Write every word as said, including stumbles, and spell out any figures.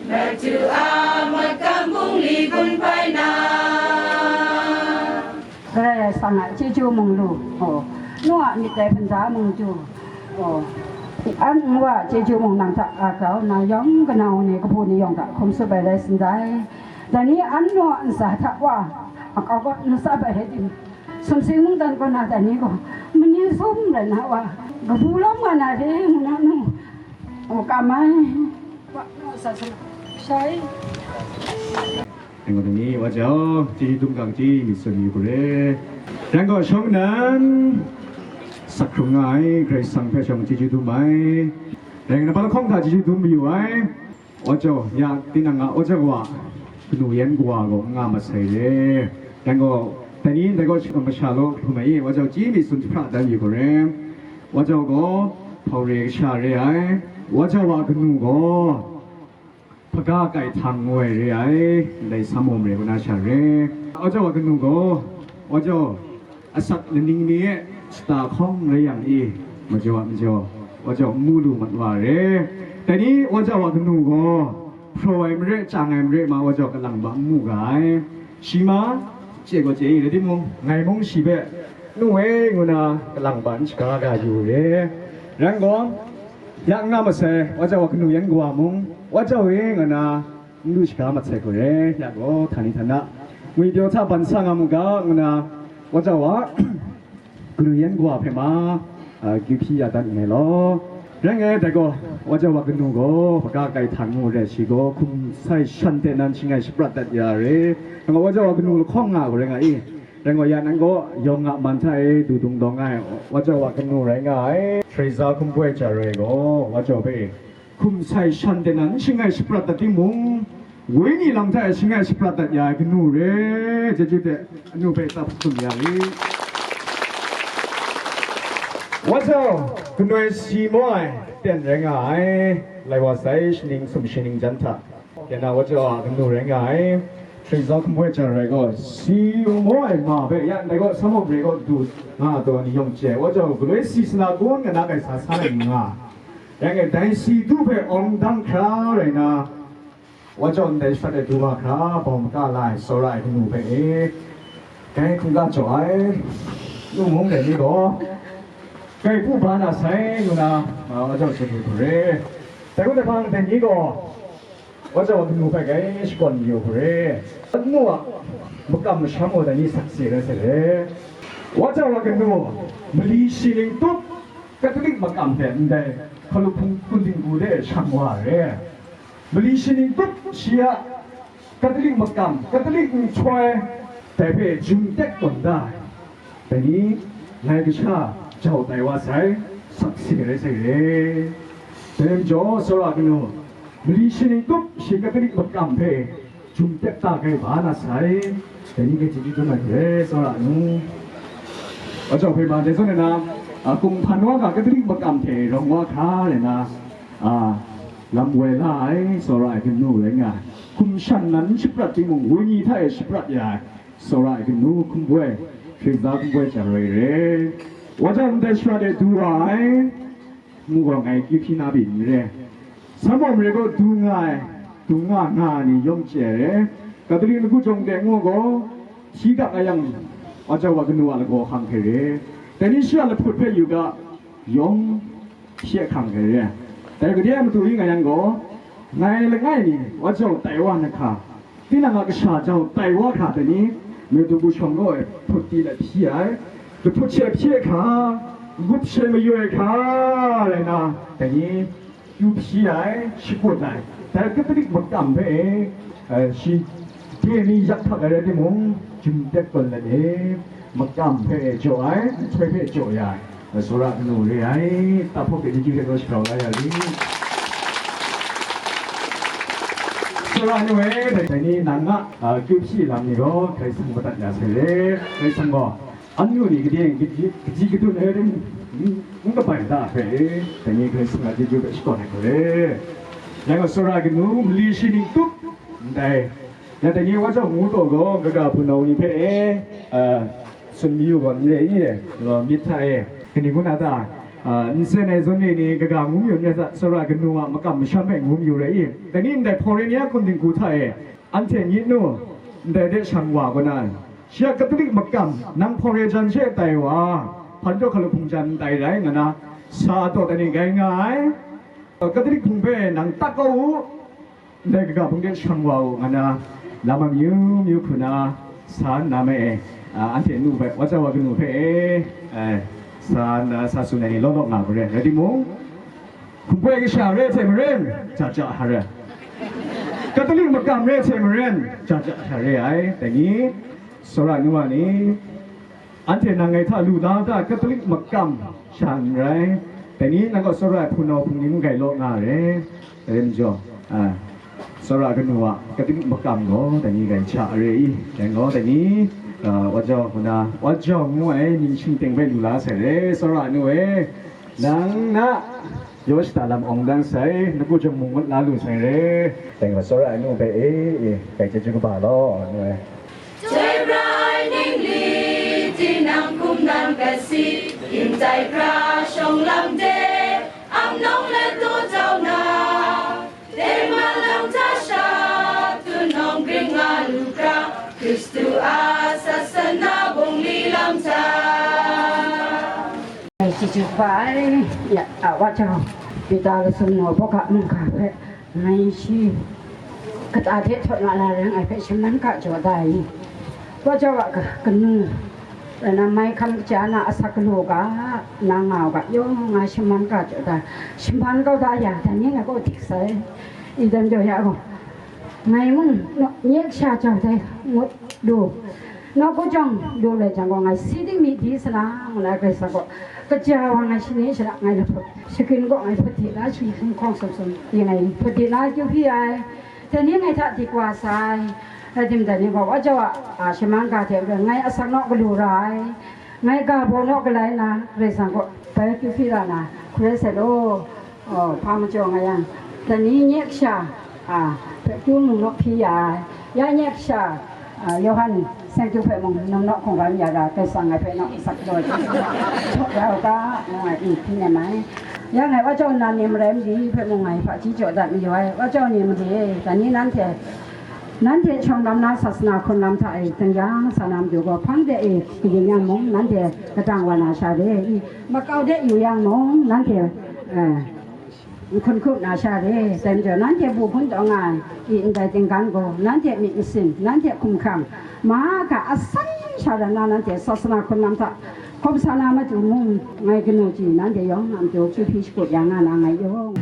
Madu a magam bungli gun bai na. Karai Kasang a chyeju mung lu, oh, nu a myit dai hpunda mung du, oh, an nwa a chyeju mung nang hta a grau na yawng kanau ni kabu ni yawng hta hkum tsup ai rai sindai. Dai ni an nu a ntsa hta wa, a kau gaw n tsap ai rai tim, sumsing mungdan kaw na dai ni gaw, mani sum rai na wa, kabu lawm nga na re, ngu na nu, oh, kam ai, wa, nu a ntsa hta shai. Nang gaw ni, wa jau, chyeju dum gang chyeju myit tsun yu hku re. Yang gaw shawng nnan, sak hkrung nga ai, Karai Kasang hpe shawng chyeju dum ai. Yang napa lahkawng hta chyeju dum mayu ai. Wa jau, ya tinang a wa jau wa, kanu yan kawa gaw n nga masai re. Yang gaw, dai ni ndai gaw masha law hkrum ai, wa jau chyeju myit tsun jahpra dan yu hku re. Wa jau gaw, hpau re kasha re ai. Wa jau wa kanu gaw, hpaga kai htang ngu ai re ai, ndai Sambawm re kaw na sha re. Wa jau a kanu gaw, wa jau asak laning ni e shata hkawng rai yang i, majaw a majaw, wa jau n mu lu mat wa re. Dai ni wa jau a kanu gaw, hpraw ai mare, chyang ai mare ma wa jau kalang ba n mu ga ai. Shi ma, chye gaw chye i, rai timung, ngai mung shi hpe, nu e, ngu na kalang ba n shaga ga yu re. Rai gaw, ya n nga masai, wa jau a kanu yan kawa mung, wa jau e, ngu na, n lu shaga mat sai hku re, ya gaw, htani htana, ngwipyaw hta ban sa nga mu ga, ngu na, wa jau a, kanu yan kawa hpe ma, a, kyu hpyi ya dat nngai law. Rai ngai, dai gaw, wa jau a kanu gaw, hpaga kai htang ngu re, shi gaw, hkum sai shan de nan shi ngai shaprat dat ya re, nang gaw wa jau a kanu lahkawng nga gaw rai nga i, rai gaw, ya nang gaw, yawng a man hta e du dung dawng ai, wa jau a kanu rai nga ai, Teresa Hkumboi Jaroi gaw, wa jau hpe, hkum sai shan de nan shi ngai shaprat dat timung, wenyi lam hta e shi ngai shaprat dat ya ai kanu re, chyeju hte anu hpe tsap hkum ya ri. Wa jau, kanoi si maw ai, ten rai nga ai, lai wa sai shaning sum shaning jan hta, ya na wa jau a kanu rai nga ai, Teresa Hkumboi Jaroi gaw, si maw ai ma hpe, ya ndai gaw, Sambawm re gaw du nga taw ni yawng chye, wa jau, galoi si sana kun nga na kai sa sa ai nga. Yang e, dai si du hpe awng dang hkra rai na, wa jau ndai shawt e du wa hkra, bawng maka la ai, tsawra ai kanu hpe e, dai hkungga jaw ai, nu mung dai ni gaw, kai pu ba na sai, ngu na, a, wa jau tsun ai hku re. Dai hku dai hpang, dai ni gaw, wa jau a kanu hpe kai shakawn mayu hku re. Anu a makam masham gaw dai ni sakse rai sai re. Wa jau a kanu, mali shi ning tup, Katolik makam hte ndai hkalup hpung hkun dinggu de shang wa re. Mali shi ning tup shi a Katolik makam, Katolik nhtoi, dai hpe jum tek tawn da ai. Dai ni, ngai kasha jau tai wa sai, sakse rai sai re. Dai majaw, tsawra kanu, mali shi ning tup shi Katolik makam hpe jum tek ta kai ba na sai, dai ni hpe chyeju dum ai hte, tsawra nu. Wa jau hpe ma dai zawn na, a, kumhpan wa ga Katolik makam hte rawng wa hkra le na, a, lam woi la ai, tsawra ai kanu rai nga ai. Hkum shan nan shaprat timung, wenyi hta e shaprat ya ai, tsawra ai kanu hkumboi, Hkristu hkumboi Jaroi re. Wa jau ndai shara de du wa ai, ngu gaw ngai kyu hpyi na byin n re. Sambawm re gaw du nga ai, du nga nga ai ni yawng chye ai re. Katolik lagu jawng de ngu gaw, hti dak a yang, wa jau wa kanu a lagaw hkang hkrai re. Dai ni shi a lahput hpe yu ga, yawng hpyi hkang hkrai re. Dai gade a matu i nga yang gaw, ngai langai mi, wa jau tai wa na hka, tinang a kasha jau tai wa hkra dai ni, Myetu bu shawng gaw e hput ti let hpyi ai, lahput she hpyi hkra, gup she mayu ai hkra rai na, dai ni, kyu hpyi ai, shakut ai, dai Katolik makam hpe, eh, shi de ni yak htak ai rai timung, jum tek tawn let e, makam hpe jaw ai, nhtoi hpe jaw ya ai, Tsawra kanu re ai, tahpawk de ni hte rau shagrau la ya ri. Tsawra nu e, dai ni nang a, a, kyu hpyi lam ni gaw, Karai Kasang madat ya sai re, Karai Kasang gaw, anyu ni gade, gade, kaji gadun ai rim, n, n kabai da hpe, dai ni Karai Kasang a chyeju hpe shakawn ai hku re. Yang gaw tsawra kanu, mali shi ning tup, ndai, ya dai ni wa jau ngu taw gaw, kaga hpunau ni hpe e, a, tsun mayu gaw n re i, myit hta e, kaning ngu na ta? A, nsen ai zawn e ni kaga ngu mayu n rai sa, tsawra kanu a makam masham hpe ngu mayu rai i? Dai ni ndai hpawre ni a kun dinghku hta e, anhte myit nu, ndai de shang wa kaw na ai. Shi a Katolik makam, nang hpawre jan she tai wa, hpan taw hkalup hpung jan tai rai, nga na, sa taw dai ni gai nga ai. Katolik hpung hpe nang tak kau u, ndai kaga hpung de shang wa u, nga na, lam amyu myu hku na, sa nna me e, a, anhte nu hpe, wa jau wa kanu hpe e, e, sa nna, sa tsun ai ni law law nga ai rai timung, hpung hpoi kasha re hte maren, ja ja hare. Katolik makam re hte maren, ja ja hare ai, dai ni, tsawra nu wa ni, anhte nang ngai hta lu da ta Katolik makam sha n rai, dai ni nang kaw tsawra ai hpunau hpung ni n gai law nga ai, dai rai majaw, a, tsawra kanu a Katolik makam gaw dai ni gai hta re i, dai gaw dai ni, a, wa jau hku na, wa jau ngu ai mying shingteng hpe lu la sai re, tsawra nu e, nang na, yaw shada lam awng dang sai, na ku jawng mung ngut la lu sai re. Dai gaw tsawra ai nu hpe e, e, gai chyeju kaba law, nu e. Chyoi pra ai ningli, tinang hkum nan kasi, yin tai pra shawng lam de, amnawng let daw jau na, tengman lam hta sha, tunawng gring nga lu pra, Hkristu a sasana bungli lam hta. Dai chyeju kaba ai, ya, a, wa jau, Pita lasum naw, Bawga mungga hpe, ngai shi kata hte htaw na la rai ngai hpe shaman ga jaw da ai. Wa jau a ka-, kanu, rai na, mai hkam kaja na asak galaw ga, na nga u ga, yawng nga shaman ga jaw da, shaman kau da ya, dai ni ngai kaw dik sai, i dan jaw ya gaw, ngai mung, naw, nyek sha jau dai ngut lu, nawku jawng lu lai jang gaw, ngai si di mi di salang, ngu na Karai Kasang gaw, kaja wa ngai shani shara ngai lahput, shagrin gaw ngai hput di na shi hkawng sum sum di ngai hput di na kyu hpyi ai, dai ni ngai hta dik wa sai, rai tim dai ni gaw, wa jau a, a, shaman ga hte ngai asak naw galu ra ai, ngai ga baw naw galai na, Karai Kasang gaw bai kyu hpyi ra na, hkrai sai law. Oh, hpa majaw nga yang, dai ni nyek sha, a, hpe kyu mung naw hpyi ya ai, ya nyek sha, a, Yawhan seng kyu hpe mung nang naw hkungran ya ga, Karai Kasang ngai hpe naw sak jaw ai, jaw ya u ga, ngu ai, i, hpyi nem ai. Ya ngai wa jau nna ni marai mali hpe mung ngai hpaji jaw dat mayu ai, wa jau ni mali e, dai ni nanhte, nanhte shawng lam na sasana hkun lam hta e, dinggyang sa na matu gaw, hpang de e kayin yang mung, nanhte kadang wa na sha re i, makau de yu yang mung, nanhte, eh, N hkun hkup na sha re, dai majaw nanhte bu hpun taw nga ai, i ndai dinggan gaw, nanhte myit masin, nanhte hkumhkrang, mahka asan sha ran na nanhte sasana hkun lam hta hkawm sa na matu mung, ngai kanu chyi nanhte yawng a matu kyu hpyi shakut ya nga na ngai yawng.